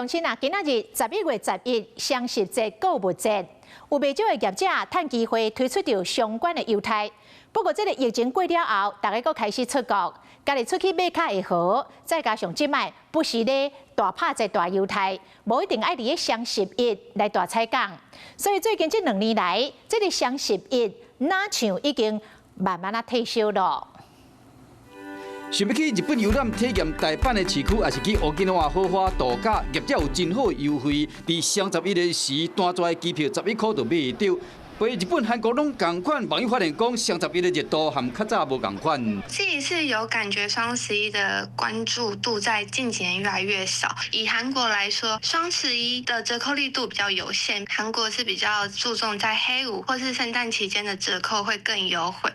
親啊，今仔日11月11雙十節購物節，有袂少的業者趁機會推出著相關的優待。不過，這个疫情過了後，大家閣開始出國，家己出去買較會好。再加上這擺不時咧大拍折大優待，無一定愛佇咧雙十一來大採購。所以最近這兩年來，這个雙十一若像已經慢慢仔退燒囉。想欲去日本遊覽體驗大阪的市區，抑是去沖繩豪華度假，業者有真好優惠。佇雙十一的時，單逝的機票11箍就買會著。飛日本、韓國攏仝款，網友發現講雙十一的熱度和較早無仝款。自己是有感覺雙十一的關注度在近幾年越來越少。以韓國來說，雙十一的折扣力度比較有限。韓國是比較注重在黑五或是聖誕期間的折扣會更優惠。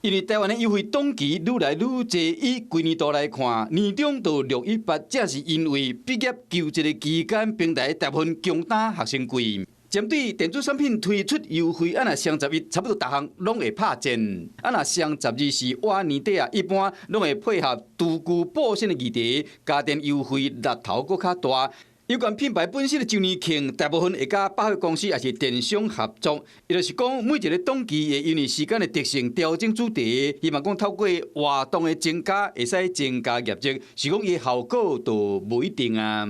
因為台灣的優惠檔期愈來愈濟，以規年度來看，年中到618，正是因為畢業求職的期間，平台大部分強打學生季。針對電子產品推出優惠，啊若雙十一差不多逐項攏會拍折。啊若雙十二是倚年底啊，一般攏會配合廚具保鮮的議題，家電優惠力頭閣較大。有關品牌本身的週年慶，大部分會佮百貨公司抑是電商合作，伊就是講每一个檔期會因為時間的特性調整主題，希望講透過活動的增加，會使增加業績，是講伊效果就無一定啊。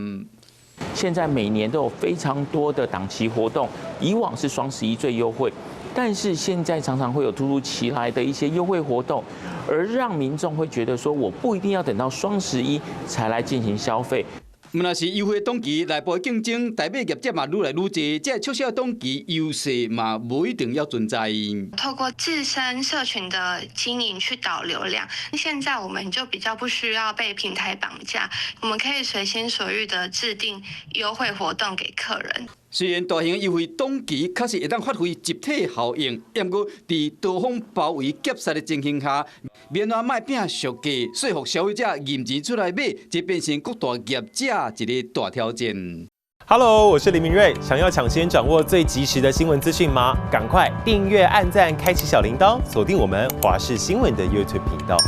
現在每年都有非常多的檔期活動，以往是雙十一最優惠，但是現在常常會有突如其來的一些優惠活動，而讓民眾會覺得說，我不一定要等到雙十一才來進行消費。毋但是優惠檔期內部競爭，代買業者嘛愈來愈濟，這促銷檔期優勢嘛無一定要存在。透過自身社群的經營去導流量，現在我們就比較不需要被平台綁架，我們可以隨心所欲的制定優惠活動給客人。雖然大型優惠檔期確實會當發揮集體效應，毋過佇多方包圍夾殺的情形下，免怎莫拼俗價，說服消費者挹錢出來買，這變成各大業者一个大挑戰。 Hello，我是林明睿，想要搶先掌握最及時的新聞資訊嗎？趕快訂閱、按讚、開啟小鈴鐺，鎖定我們華視新聞的 YouTube 頻道。